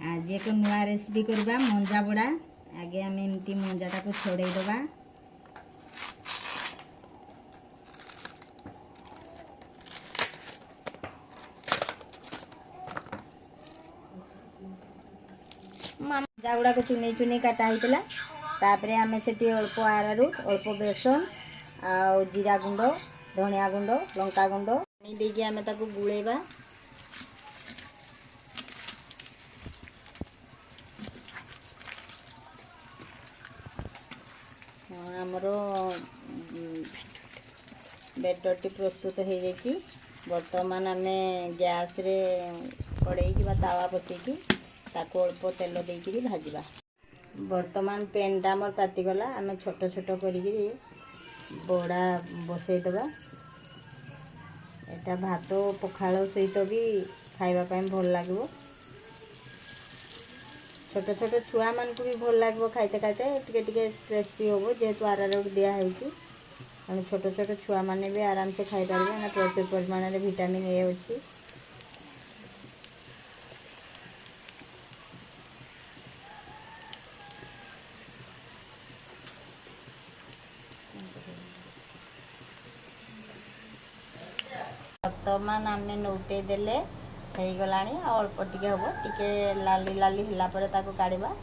ଆଜି ଏକ ନୂଆ ରେସିପି କରିବା, ମଞ୍ଜା ବଡ଼ା। ଆଗେ ଆମେ ଏମିତି ମଞ୍ଜାଟାକୁ ଛଡ଼େଇ ଦେବା। ମଞ୍ଜା ଗୁଡ଼ାକ ଚୁନେଇ ଚୁନେଇ କାଟା ହେଇଥିଲା। ତାପରେ ଆମେ ସେଠି ଅଳ୍ପ ଆରାରୁଟ, ଅଳ୍ପ ବେସନ ଆଉ ଜିରା ଗୁଣ୍ଡ, ଧନିଆ ଗୁଣ୍ଡ, ଲଙ୍କା ଗୁଣ୍ଡ ପାଣି ଦେଇକି ଆମେ ତାକୁ ଗୁଳେଇବା। ଆମର ବେଟରଟି ପ୍ରସ୍ତୁତ ହେଇଯାଇଛି। ବର୍ତ୍ତମାନ ଆମେ ଗ୍ୟାସ୍ରେ କଡ଼େଇ କିମ୍ବା ତାୱା ବସେଇକି ତାକୁ ଅଳ୍ପ ତେଲ ଦେଇକିରି ଭାଜିବା। ବର୍ତ୍ତମାନ ପ୍ୟାନ୍ଟା ଆମର ତାତିଗଲା। ଆମେ ଛୋଟ ଛୋଟ କରିକିରି ବଡ଼ା ବସେଇଦେବା। ଏଇଟା ଭାତ ପଖାଳ ସହିତ ବି ଖାଇବା ପାଇଁ ଭଲ ଲାଗିବ। ଛୋଟ ଛୋଟ ଛୁଆମାନଙ୍କୁ ବି ଭଲ ଲାଗିବ ଖାଇତେ ଖାଇତେ, ଟିକେ ଟିକେ କ୍ରିସ୍ପି ହେବ ଯେହେତୁ ଆରାରୁଟ ଦିଆହେଇଛି। ତେଣୁ ଛୋଟ ଛୋଟ ଛୁଆମାନେ ବି ଆରାମସେ ଖାଇପାରିବେ ନା, ପ୍ରଚୁର ପରିମାଣରେ ଭିଟାମିନ୍ ଏ ଅଛି। ବର୍ତ୍ତମାନ ଆମେ ନଉଟେଇ ଦେଲେ ହେଇଗଲାଣି, ଆଉ ଅଳ୍ପ ଟିକେ ହେବ। ଟିକେ ଲାଲି ଲାଲି ହେଲା ପରେ ତାକୁ କାଢ଼ିବା।